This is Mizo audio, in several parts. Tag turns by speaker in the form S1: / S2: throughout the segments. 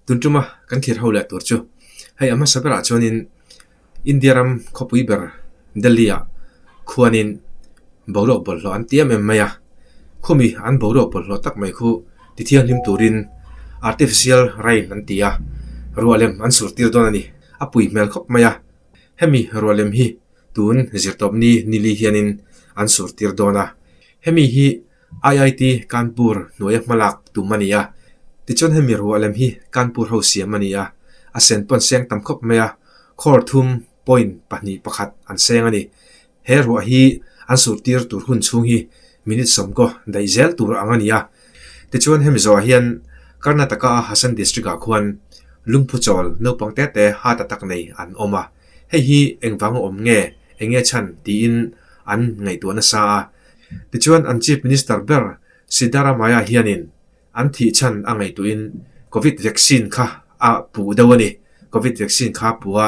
S1: Tun tuma kan thlir ho leh tur chu hei a hmasa berah chuanin India ram khawpui ber Delhi ah khuanin boruak bawlhhlawh an ti em em mai a, khumi an boruak bawlhhlawh tak mai khu ti thianghlim turin artificial rain an ti a, ruah lem an sur tir dawn a ni, a pui hmel khawp mai a, hemi ruah lem hi tun zirtawpni nili hianin an sur tir dawn a, hemi hi IIT Kanpur hnuaia hmalak tum a ni a, tichuan hemi ruah lem hi Kanpur ho siam a ni a, a sen pawn seng tam khawp mai a, crore thum point 2 1 an seng a ni. He ruah hi an surtir tur hun chhung hi minute 90 daih zel tur ang a ni a, tichuan hemi zawhah hian Karnataka a Hassan district ah khuan lungphu chawl naupang te te heart attack nei an awm a, hei hi engvang a awm nge, enge chhan tiin an ngaihtuah nasa a. Tichuan an Chief Minister ber Siddaramaiah hianin an thih chhan a ngaihtuahin Covid vaccine kha a puh deuh a ni. Covid vaccine kha a puh a.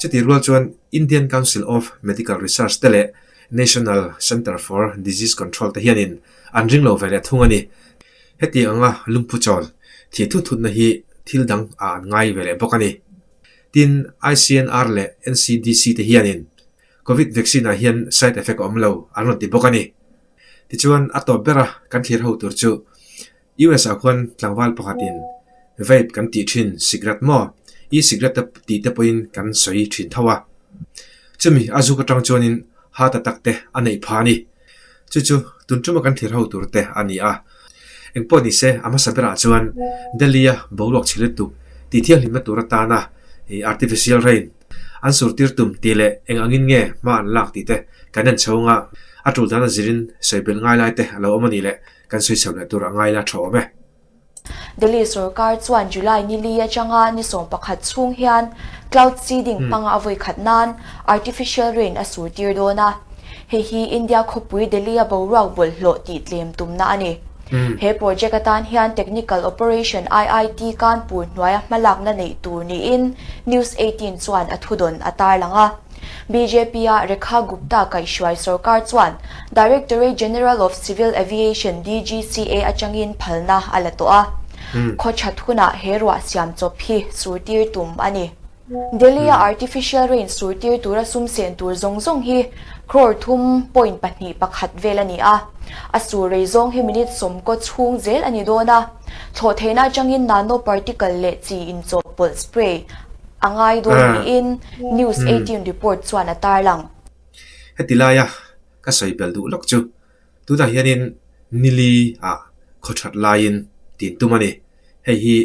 S1: Chutih rual chuan Indian Council of Medical Research te leh National Centre for Disease Control te hianin an ring lo ve leh thung a ni. Heti anga lungphu chawl thih thut thutna hi thil dang ah an ngai ve leh bawk a ni. Tin, ICNR leh NCDC te hianin Covid vaccine ah hian side effect a awm lo an rawn ti bawk a ni. Tichuan a tawp ber a kan thlir ho tur chu US ah khuan tlangval pakhatin vape kan tih thin cigarette maw e-cigarette te tih te pawhin kan sawi thin tho a. Chumi a zuk atang chuanin heart attack te a neih phah a ni. Chu chu tun tuma kan thlir ho tur te a ni a. Engpawh ni se a hmasa berah chuan Delhi a boruak chhe lutuk tih thianghlimna tur atana artificial rain An surtir tum tih leh eng angin nge hma an lak tih te kan en chho anga a tul dan a zirin sawi belh ngai lai te a lo awm a nih leh kan sawi chho leh tur a ngai la tha awm e.
S2: Delhi sorkar chuan July ni li atanga ni 11 chhung hian cloud seeding hmanga a vawi khat nan artificial rain a surtir dawn a. Hei hi India khawpui Delhi-a boruak bawlhhlawh tih tlem tumna a ni. He project atan hian Technical Operation IIT Kanpur hnuaia hmalakna neih tur niin News 18 chuan a thudawn a tarlang a. BJP-a Rekha Gupta kaihhruai sorkar chuan Directorate General of Civil Aviation, DGCA, atangin phalna a la tawh a. Khaw that hunah he ruah siam chawp hi surtir tum a ni. Delhi-a artificial rain surtir tura sum sen tur zawng zawng hi crore 3.21 vel a ni a. A sur rei zawng hi minute 90 chhung zel a ni dawn a. Thlawh theihna atangin nano particle leh chi inchawhpawlh spray a ngai dawn niin News 18 report chuan a tarlang.
S1: Heti laia ka sawi belh duh lawk chu tunah hianin nili ah khaw that laiin tin tum a ni. Hei hi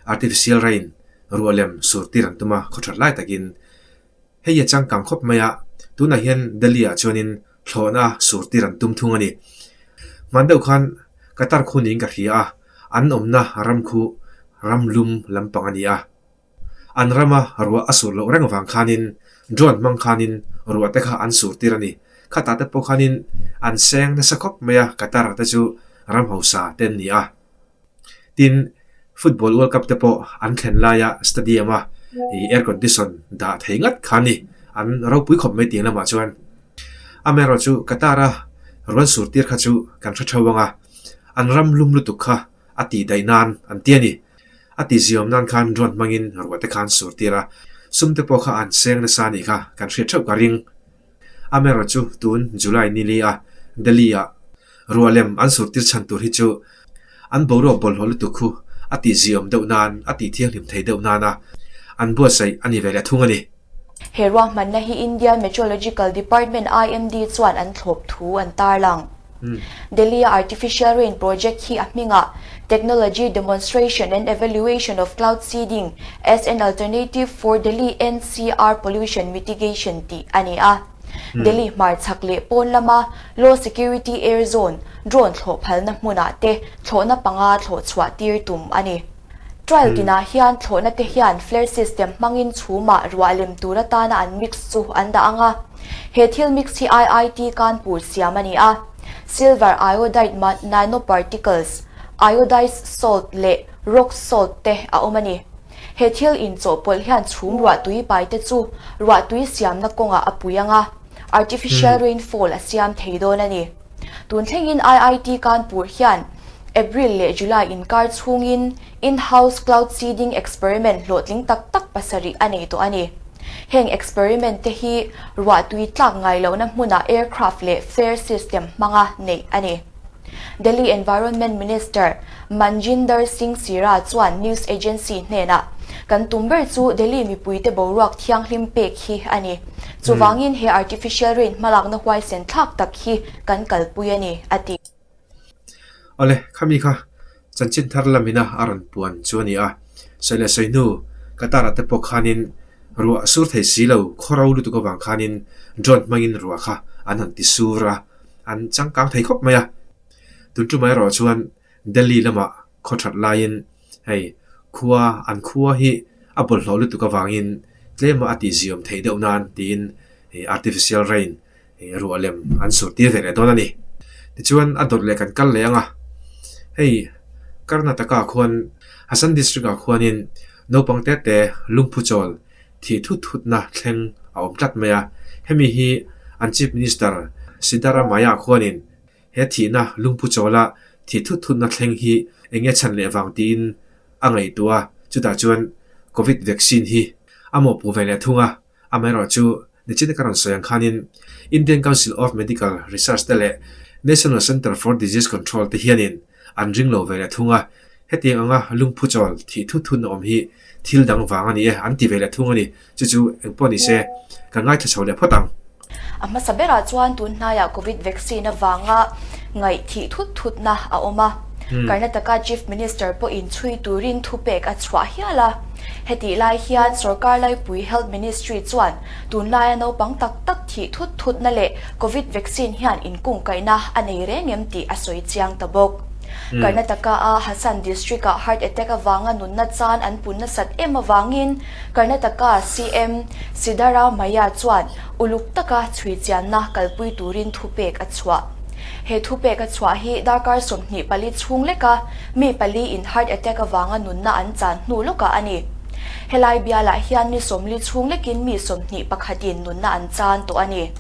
S1: artificial rain ruah lem sur tir an tum a, khaw that lai takin hei hi a changkang khawp mai a, tunah hian Delhi ah chuanin thlawhna sur tir an tum thung a ni. Hman deuh khan Qatar khu niin ka hria a, an awmna ram khu ram lum lampang a ni a. An rama ruah a sur loh reng vang khanin drone hmang khanin ruah te kha an sur tir a ni. Khatah te pawh khanin an seng nasa khawp mai a, Qatar te chu ram hausa te an ni a. Tin, Football World Cup te pawh an thlen laia stadium a air condition dah thei ngat kha a ni. An ropui khawp mai tiang lamah chuan. Amaherawhchu Qatar a ruan sur tir kha chu kan hre theuh ang a, an ram lum lutuk kha a tih daih nan an ti a ni. A ti ziawm nan khan drone hmangin ruah te khan sur tir a, sum te pawh kha an seng nasa a nih kha kan hriat theuh ka ring. Amaherawhchu tun July ni li a Delhi ah ruah lem an sur tir chhan tur hi chu an boruak bawlhhlawh lutuk khu a tih ziawm deuh nan a tih thianghlim thei deuh nana an buatsaih a ni ve leh thung a ni.
S2: He ruahmanna hi Indian Meteorological Department, IMD, chuan an thlawp thu an tarlang. Delhi-a Artificial Rain Project hi a hmingah Technology Demonstration and Evaluation of Cloud Seeding as an Alternative for Delhi NCR Pollution Mitigation tih a ni a. Delhi hmarchhak leh pawn lama Low Security Air Zone drone thlawh phalna hmunah te thlawhna panga thlawh chhuah tir tum a ni. Trial tinah hian thlawhna te hian flare system hmangin chhumah ruah lem tur atana an mix chu an dah ang a. He thil mix hi IIT Kanpur siam a ni a. Silver iodide nanoparticles, iodized salt leh rock salt te a awm a ni. He thil inchawhpawlh hian chhum ruah tui pai te chu ruah tui siamna kawngah a pui ang a, artificial rainfall a siam thei dawn a ni. Tun thlengin IIT Kanpur hian April leh July inkar chhungin in-house cloud seeding experiment hlawhtling tak tak pasarih a nei tawh a ni. Heng experiment te hi ruahtui tlak ngai lohna hmunah aircraft leh fare system hmanga neih a ni. Delhi Environment Minister Manjinder Singh Sira chuan news agency hnenah, Kan tum ber chu Delhi mipuite boruak thianghlim pek hi a ni. Chuvangin he artificial rain hmalakna huaisen thlak tak hi kan kalpui a ni, a ti.
S1: Awle, khami kha chanchin thar lamina a rawn puan chu a ni a. Sawi leh sawi hnu, Qatar-ah te pawh khanin ruah sur thei si lo, khaw ro lutuk avang khanin drone hmangin ruah kha an han ti sur a, an changkang thei khawp mai a. Tun tumah erawh chuan Delhi lamah khaw that laiin hei khua an khua hi a bawlhhlawh lutuk avangin tlema a tihziawm theih deuh nan tiin artificial rain ruah lem an sur tir ve leh dawn a ni. Tichuan a dawt leh kan kal leh ang a, hei Karnataka khuan Hassan district ah khuanin naupang te te lungphu chawl thih thut thutna thleng a awm tlat mai a, hemi hi an Chief Minister Siddaramaiah khuanin he thihna lungphu chawla thih thut thutna thleng hi eng nge chhan leh vang tiin a ngaihtuah a, chutah chuan Covid vaccine hi a mawhpuh ve leh thung a. Amaherawhchu, nichina ka rawn sawi ang khanin Indian Council of Medical Research te leh National Centre for Disease Control te hianin an ring lo ve leh thung a, hetiang anga lungphu chawl thih thut thutna awm hi thil dang vang a ni e an ti ve leh thung a ni. Chu chu engpawh ni se, kan ngaithla chho leh phawt ang.
S2: A hmasa berah chuan tun hnaiah Covid vaccine avanga ngaih thih thut thutna a awm a. Karnataka Chief Minister pawhin chhui turin thupek a chhuah hial a. Hetih lai hian sorkar laipui Health Ministry chuan tunlaia naupang tak tak thih thut thutna leh Covid vaccine hian inkungkaihna a nei reng em tih a sawi chiang ta bawk. Karnataka-a Hassan District-ah heart attack avanga nunna chan an pun nasat em avangin Karnataka CM Siddaramaiah chuan uluk taka chhui chianna kalpui turin thupek a chhuah. He thupek a chhuah hi darkar 24 chhung leka mi pali in heart attack avanga nunna an chan hnu lawkah a ni. Helai bialah hian mi 40 chhung lekin mi 21 in nunna an chan tawh a ni.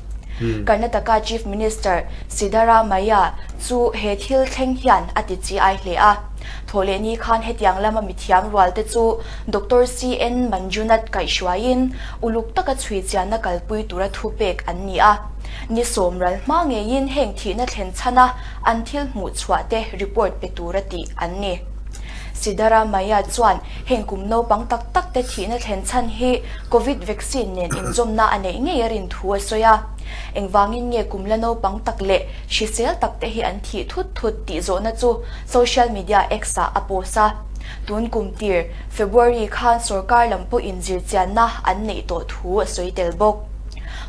S2: Karnataka Chief Minister Siddaramaiah chu he thil thleng hian a ti chi ai hle a. Thawhlehni khan hetiang lama mithiam rualte chu Doctor CN Manjunath kaihhruaiin uluk taka chhui chianna kalpui tura thupek an ni a. Ni sawm ral hma ngeiin heng thihna thlen chhana an thil hmuh chhuah te report pe tura tih an ni. Siddaramaiah chuan heng kum naupang tak tak te thihna thlen chhan hi Covid vaccine nen inzawmna a neih ngei a rin thu a sawi a. Engvangin nge kum la naupang tak leh hrisel tak te hi an thih thut thut tih zawhna chu social media X-ah a post a. Tun kum tir, February khan sorkar lam pawhin zirchianna an neih tawh thu a sawi tel bawk.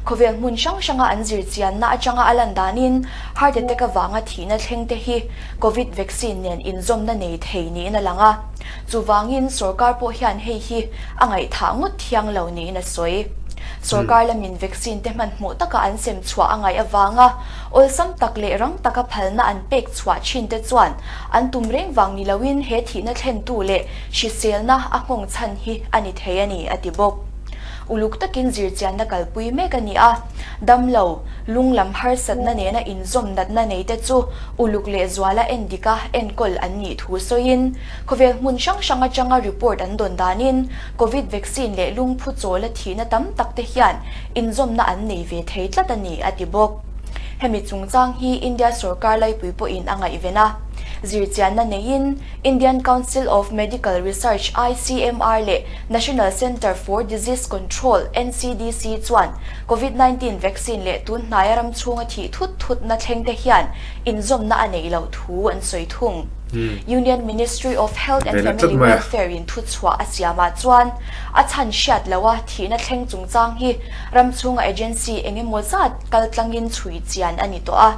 S2: Khawvel hmun hrang hranga an zirchianna atanga a lan danin heart attack avanga thihna thleng te hi Covid vaccine nen inzawmna nei thei niin a lang a. Chuvangin sorkar pawh hian hei hi a ngaihthah ngawt thiang lo niin a sawi. Sorkar lamin vaccine te hmanhmawh taka an sem chhuah a ngaih avanga awlsam tak leh rang taka phalna an pek chhuah thin te chuan an tum reng vang ni loin he thihna thlentu leh hriselna a nghawng chhan hi a ni thei a ni, a ti bawk. Uluk takin zirchianna kalpui mek a ni a, damlo, lung lam harsatna nena inzawm natna nei te chu uluk leh zuala endika enkawl an nih thu sawiin, khawvel hmun hrang hrang atanga report an dawn danin Covid vaccine leh lungphu chawla thihna tam tak te hian inzawmna an nei ve thei tlat a ni, a ti bawk. Hemi chungchang hi India sorkar laipui pawhin a ngaihven a. Zirchianna neiin Indian Council of Medical Research, ICMR, leh National Centre for Disease Control, NCDC, chuan Covid 19 vaccine leh tun hnaia ram chhunga thih thut thutna thleng te hian inzawmna a neih loh thu an sawi thung. Union Ministry of Health and Family Welfare in thuchhuah a siamah chuan a chhan hriat loha thihna thleng chungchang hi ram chhunga agency eng emaw zat kaltlangin chhui chian a ni tawh a.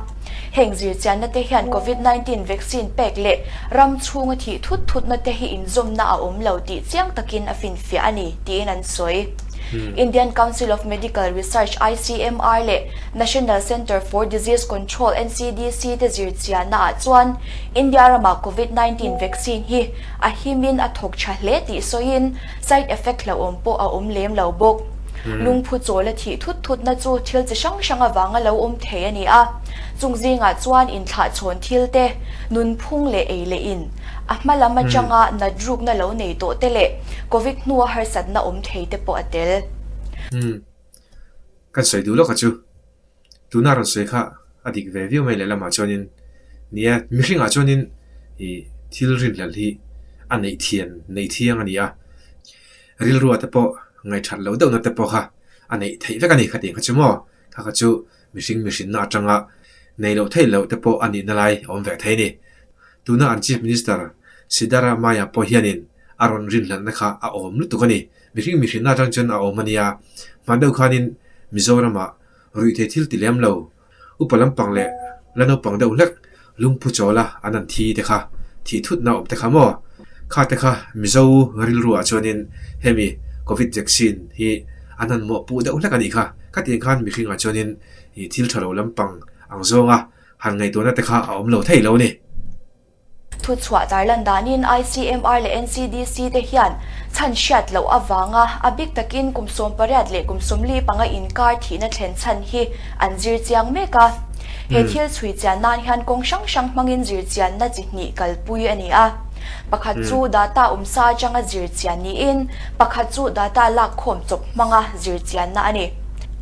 S2: Heng zirchianna te hian Covid 19 vaccine pek leh ram chhunga thih thut thutna te hi inzawmna a awm lo tih chiang takin a finfiah a ni, tiin an sawi. Indian Council of Medical Research, ICMR, leh National Centre for Disease Control, NCDC, te zirchianna ah chuan India ramah Covid 19 vaccine hi a himin a thawk tha hle tih sawiin side effect hlauhawm pawh a awm lem lo bawk. Lungphu chawl a thih thut thutna chu thil chi hrang hrang avanga lo awm thei a ni a, chung zingah chuan inthlahchhawn thil te, nunphung leh ei leh in, a hma lam atanga nat rukna lo nei tawh te leh Covid hnua harsatna awm thei te pawh a tel.
S1: Umm. Kan sawi duh lawk a chu. Tuna rawn sawi kha a dik ve viau mai lehlamah chuanin nia mihringah chuanin ih thil rinhlelh hi a neih thian neih thiang a ni a, rilrua te pawh ngaihthat loh deuhna te pawh kha a neih theih vek a ni kha tih kha chu maw kha kha chu mihring mihrinna atanga nei loh theih loh te pawh a nihna lai a awm ve thei a ni. Tuna an Chief Minister Siddaramaiah pawh hianin a rawn rinhlelhna kha a awm lutuk a ni. Mihring mihrinna atang chuan a awm a nia, hman deuh khanin Mizoramah Ruihthei thil ti lem lo, upa lampang leh la naupang deuh hlek lungphu chawla an han thi te kha, thih thutna awm te kha maw? Kha te kha Mizo rilruah chuanin hemi Covid vaccine hi an han mawhpuh deuh hlek a nih kha. Khatiang khan mihringah chuanin thil tha lo lampang ang zawnga han ngaihtuahna te kha a awm lo thei lo a ni.
S2: Thuchhuah tarlan danin ICMR leh NCDC te hian chhan hriat loh avanga a bik takin kum 18 leh kum 45 inkar thihna thlen chhan hi an zir chiang mek a. He thil chhui chian nan hian kawng hrang hrang hmangin zir chianna chi hnih kalpui a ni a. Pakhat chu data awmsa atanga zir chian niin pakhat chu data lakkhawm chawp hmanga zir chianna a ni.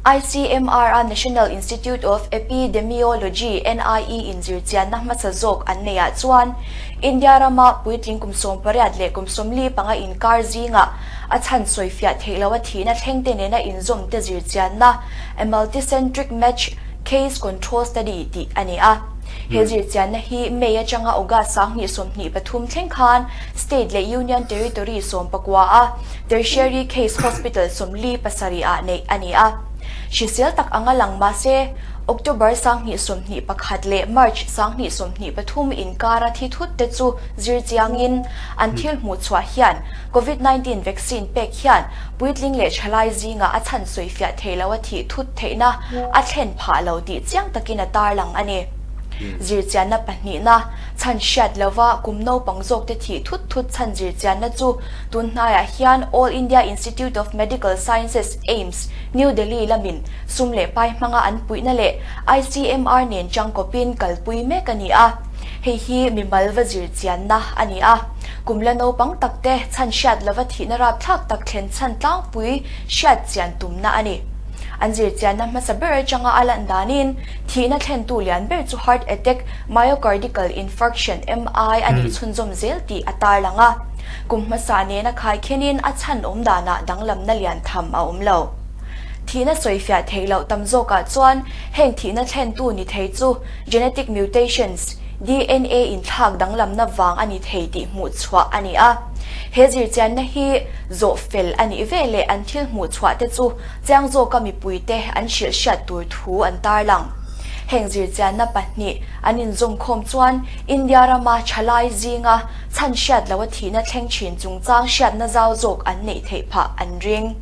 S2: ICMR a National Institute of Epidemiology, NIE, in zirchianna hmasa zawk an neih ah chuan India rama puitling kum 18 leh kum 45 inkar zingah a chhan sawifiah theih loh a thihna thleng te nena inzawm te zirchianna a Multicentric Match Case Control Study tih a ni a. He zirchianna hi May atanga August 2023 thleng khan State leh Union Territory 19 a Tertiary Case Hospital 47 ah neih a ni a. Hrisel tak anga lang mahse, October 2021 leh March 2023 inkara thi thut te chu zir chiangin an thil hmuh chhuah hian Covid 19 vaccine pek hian puitling leh thalai zingah a chhan sawifiah thei lo a thih thut theihna a thlen phah lo tih chiang takin a tarlang a ni. Zirchianna pahnihna chhan hriat lova kum naupang zawkte thih thut thut chhan zirchianna chu Tun hnaiah hian All India Institute of Medical Sciences, AIIMS, New Delhi lamin sum leh pai hmanga an puihna leh ICMR nen changkawpin kalpui mek a ni a. Hei hi mimal va zir chianna a ni a. Kum la naupang takte chhan hriat lova thihna rapthlak tak thlen chhan tlangpui hriat chian tumna a ni. An zir chianna hmasa ber atanga a lan danin thihna thlentu lian ber chu heart attack, myocardical infarction, MI, a nih chhunzawm zel tih a tarlang a. Kum hmasa nena khai khenin a chhan awm danah danglamna lian tham a awm lo. Thihna sawifiah theih loh tam zawkah chuan heng thihna thlentu ni thei chu genetic mutations, DNA inthlak danglamna vang a ni thei tih hmuh chhuah a ni a. He zirchianna hi zawh fel a nih veleh an thil hmuh chhuah te chu chiang zawka mipuite an hrilh hriat tur thu an tarlang. Heng zirchianna pahnih an inzawmkhawm chuan India rama thalai zinga Chhan hriat loh a thihna thleng thin chungchang hriatna zau zawk an neih theih phah an ring.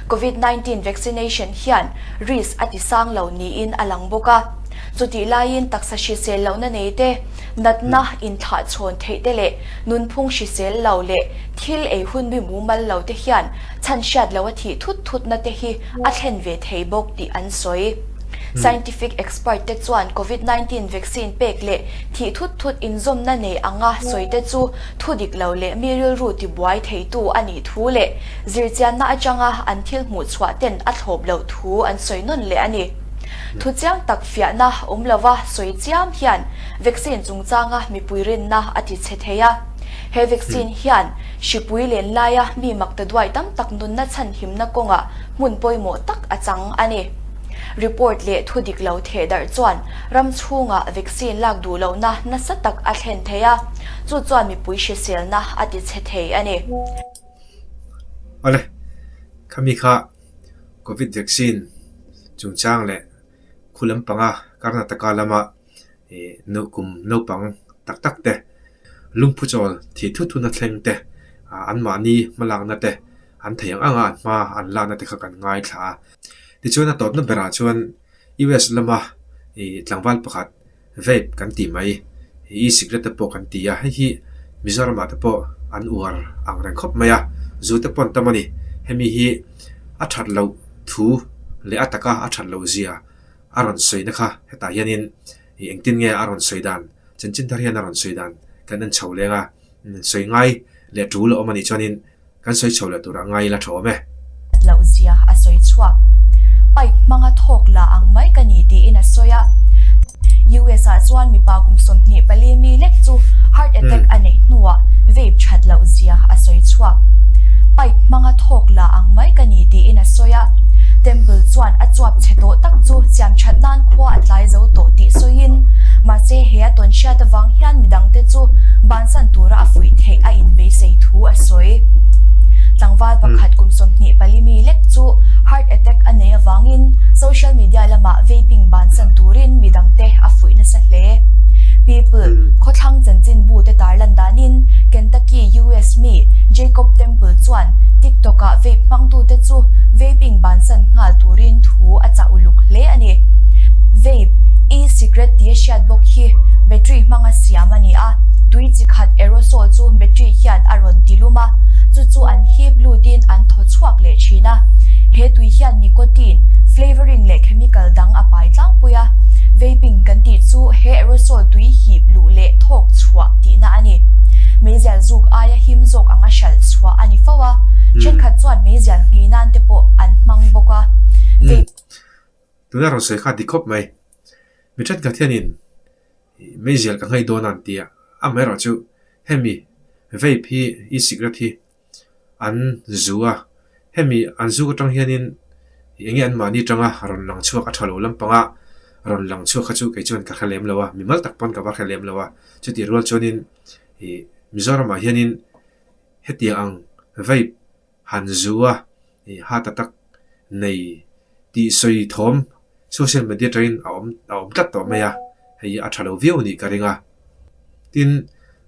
S2: Covid 19 vaccination hian risk a ti sang lo niin a lang bawk a. Chutih laiin taksa hrisel lohna nei te, natna inthlah chhawn theih te leh nunphung hrisel lo leh thil ei hun mi mumal lo te hian chhan hriat loh a thih thut thutna te hi a thlen ve thei bawk tih an sawi. Scientific expert te chuan Covid 19 vaccine pek leh Thih thut thut inzawmna nei anga sawite chu thu dik lo leh mi rilru tibuai theitu a nih thu leh zirchianna atanga an thil hmuh chhuah ten a thlawp loh thu an sawi nawn leh a ni. Thu chiang tak fiahna awm lova sawi chiam hian vaccine chungchanga mipui rinna a ti chhe thei a. He vaccine hian hripui len laia mi makta duai tam tak nunna chhanhimna kawngah hmun pawimawh tak a chang a ni. Report leh thu dik lo thehdarh chuan ram chhungah vaccine lak duh lohna nasa tak a thlen thei a, chu chuan mipui hriselna a ti chhe thei a ni.
S1: Awle, khami kha Covid vaccine chungchang leh khu lampanga Karnataka lama ih kum naupang tak tak te lungphu chawl thih thut thuna thleng te anmahni hmalakna te an thei ang anga an hma an lakna te kha kan ngaithla a. Tichuan a tawpna berah chuan US lama ih tlangval pakhat vape kan tih mai e-cigarette te pawh kan ti a, hei hi Mizoramah te pawh an uar ang reng khawp mai a, zu te pawh an tam a ni. Hemi hi a that loh. thu leh a taka a that loh zia a rawn sawina kha hetah hianin ih engtin nge a rawn sawi dan chanchin thar hian a rawn sawi dan kan en chho leng a, sawi ngai leh tul a awm a nih chuanin kan sawi chho leh turah ngai ila tha awm e.
S2: Loh zia a sawi chhuak. Pipe hmanga thawk la ang mai ka ni tiin a sawi a. US ah chuan mipa kum 24 mi lek chu heart attack a neih hnuah vape that loh zia a sawi chhuak. Pipe hmanga thawk la ang mai ka ni tiin a sawi a. Temple chuan a chuap chhe tawh tak chu siam that nan khua a tlai zo tawh tih sawiin mahse he a tawn hriat avang hian midangte chu bansan tura a fuih theih a inbeisei thu a sawi. Tlangval pakhat kum 24 mi lek chu heart attack a nei avangin social media lamah vaping bansan turin midangte a fuih nasa hle. People, khawthlang chanchinbu te tarlan danin Kentucky, US mi Jacob Temple chuan TikTok ah vape hmangtute chu vaping bansan nghal turin thu a chah uluk hle a ni. Vape, e-cigarette tia hriat bawk hi battery hmanga siam a ni a, tui chi khat aerosol chu battery hian a rawn ti lum a, chu chu an hip lutin an thaw chhuak leh thin a. He tui hian nicotine, flavouring leh chemical dang a pai tlangpui a. Vaping kan tih chu he aerosol tui hip luh leh thawk chhuah tihna a ni. Meizial zuk aia him zawk anga hralh chhuah a ni fo a, thenkhat chuan meizial nghei nan te pawh an hmang bawk a. Vape.
S1: Tuna rawn sawi kha dik khawp mai. Mi thenkhat hianin meizial ka nghei dawn a an ti a, amaherawhchu hemi vape hi e-cigarette hi an zu a, hemi an zuk atang hianin eng nge anmahni atanga rawn lang chhuak a tha lo lampanga rawn lang chhuak kha chu kei chuan ka hre lem lo a, mimal tak pawn ka va hre lem lo a, chutih rual chuanin ih Mizoramah hianin hetiang ang vape han zu a ih heart attack nei tih sawi thawm social media atangin a awm a awm tlat tawh mai a, hei hi a tha lo viau a nih ka ring a. Tin,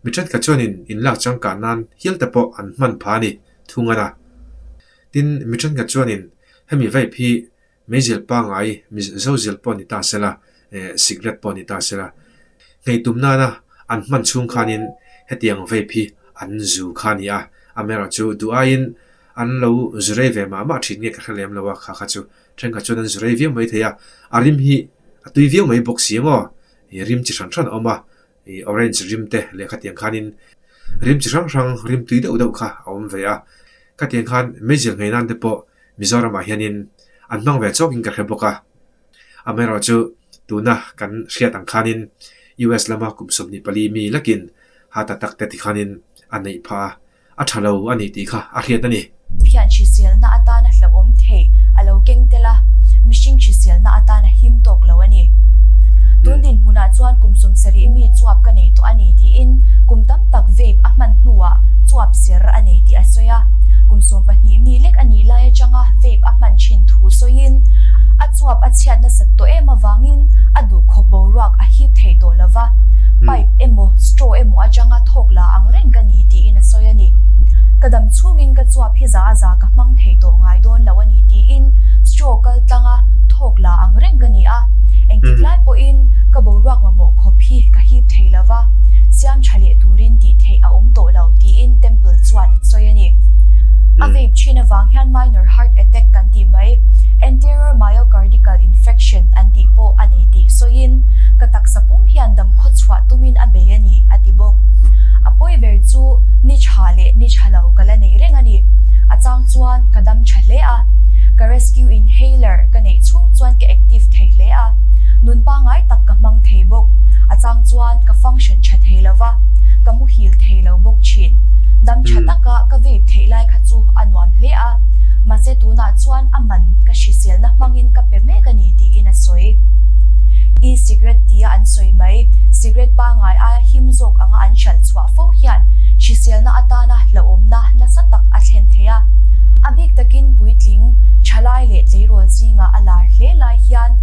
S1: mi thenkhat chuanin inlak changkah nan hial te pawh an hman phah a ni thung a na. Tin, mi thenkhat chuanin hemi vape hi meizial pangngai Mizo zial pawh ni ta sela, eh cigarette pawh ni ta sela, nghei tum nana an hman chhung khanin hetiang vape hi an zu kha a ni a, amaherawhchu duh aiin an lo zu rei ve mah mah thin nge ka hre lem lo a, kha kha chu thenkhat chuan an zu rei viau mai thei a, a rim hi a tui viau mai bawk si ang aw, ih rim chi hran hran a awm a, ih orange rim te leh khatiang khanin rim chi hrang hrang rim tui deuh deuh kha a awm ve a, khatiang khan meizial nghei nan te pawh Mizoramah hianin an hmang ve chawkin ka hre bawk a, amaherawhchu tuna kan hriat ang khanin US lama kum 24 mi lakin heart attack te tikhanin a neih phah a, a tha lo a ni tih kha a hriat a ni.
S2: Hian hriselna atana hlauhawm thei a lo keng tel a, mihring hriselna atana him tawk lo a ni. Tun dinhmunah chuan kum 70 mi chuap ka nei tawh a ni tiin kum tam tak vape a hman hnuah chuap ser a nei tih a sawi a. Kum 12 mi lek a nih lai atanga vape a hman thin thu sawiin a chuap a chhiat nasat tawh em avangin a duhkhawp boruak a hip thei tawh lo va, pipe emaw straw emaw atanga thawk la ang reng ka ni tiin a sawi a ni. Ka dam chhungin ka chuap hi za a za ka hmang thei tawh ngai dawn lo a ni tiin straw kal tlanga thawk la ang reng ka ni a, engtik lai pawhin ka boruak mamawh khawp hi ka hip thei lo va, siam tha leh turin tih theih a awm tawh lo tiin Temple chuan a sawi a ni. A vape thin avang hian minor heart attack kan tih mai, anterior myocardical infection an tih pawh a nei tih sawiin ka taksa pum hian dam khaw chhuah tumin a bei a ni, a ti bawk. A pawi ber chu ni tha leh ni tha lo ka la nei reng a ni. A chang chuan ka dam tha hle a. Ka rescue inhaler ka neih chhung chuan ka active thei hle a. Nun pangngai tak ka hmang thei bawk. A chang chuan ka function tha thei lo va, ka muhil thei lo bawk thin. Dam tha taka ka vape theih lai kha chu a nuam hle a. Mahse tunah chuan a man ka hriselna hmangin ka pe mek a ni tiin a sawi. E-cigarette tia an sawi mai, cigarette pangngai aia him zawk anga an hralh chhuah fo hian hriselna atana hlauhawmna nasa tak a thlen thei a. A bik takin puitling, thalai leh tleirawl zingah a lar hle lai hian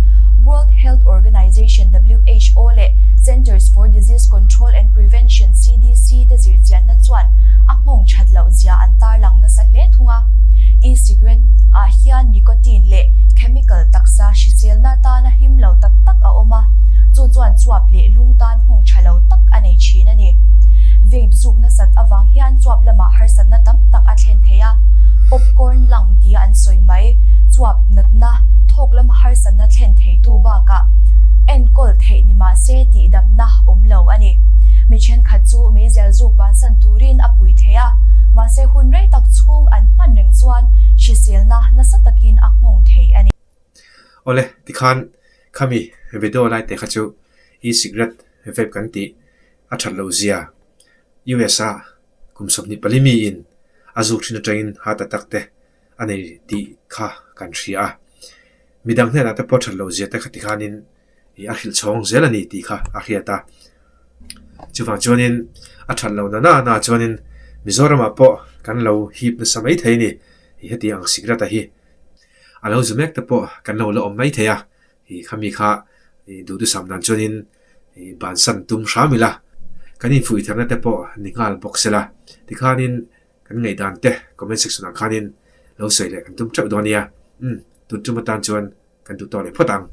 S2: World Health Organization, who, leh Centers for Disease Control and Prevention, CDC, te zirchianna chuan a nghawng that loh zia an tarlang nasa hle thung a. E-cigarette ah hian nicotine leh chemical taksa hriselna atana him lo tak tak a awm a, chu chuan chuap leh lung tan nghawng tha lo tak a nei thin a ni. Vape zuk nasat avang hian chuap lamah harsatna tam tak a thlen thei a, popcorn lung tia an sawi mai, chuap natna. harsatna thlen theitu bakah enkawl theih ni mah se tihdamna awm lo a ni. Mi thenkhat chu meizial zuk bansan turin a pui thei a, mahse hun rei tak chhung an hman reng chuan hriselna nasa takin a nghawng thei a ni.
S1: Awle, tikhan khami video lai te kha chu e-cigarette vape kan tih a that loh zia US a kum 24 miin a zuk thin atangin heart attack te a nei tih kha kan hria a. Midang hnenah te pawh that loh zia te kha tikhanin a hrilh chhawng zel a ni tih kha a hriat a. Chuvang chuanin a that loh na na na chuanin Mizoramah pawh kan lo hip nasa mai thei a ni. Heti ang cigarette a hi a lo zu mek te pawh kan lo la awm mai thei a. Ih khami kha duhthusam dan chuanin ih bansan tum hram ila kan infuih tharna te pawh ni nghal bawk sela tikhanin kan ngaihdan te comment section ah khanin lo sawi leh kan tum teuh dawn nia. Umm tun tum atan chuan kan duh tawh leh phawt ang.